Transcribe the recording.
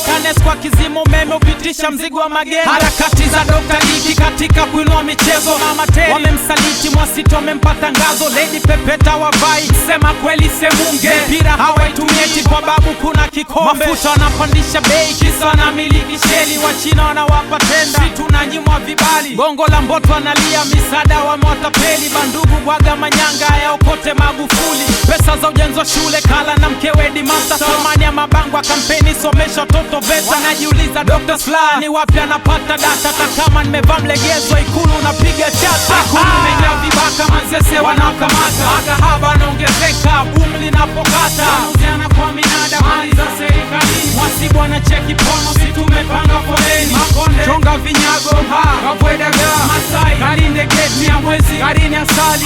TANESCO akizima umeme upitisha mzigo wa magendo. Harakati za Dr. Liki katika kuinua michezo, Mama Teri wamemsaliti Mwasito, wamempa tangazo. Lady Pepeta wavai sema kweli semunge, mipira hawaitumii kwa babu kuna kikombe. Mafuta wanapandisha bei kisa wanamiliki sheli, Wachina wanawapa tenda, si tunanyimwa vibali. Gongo la Mboto analia misaada wamewatapeli, bandugu bwaga manyanga yaokote Magufuli. Pesa za ujenzi wa shule kala na mkewe Dimasa, thamani ya mabango ya kampeni somesha watoto VETA. Wanajiuliza Dr. Slaa ni wapi anapata data, hata kama nimevaa mlegezo Ikulu napiga chata. Ikulu imejaa vibaka, Manzese wanakamata, makahaba wanaongezeka, boom linapokata, wanauziana kwa minada mali za serikalini, mwasibu anacheki pono, si tumepanga foleni, Makonde chonga vinyago, ha kavwe dagaa, Masai kalinde geti ya mwezi karini asali.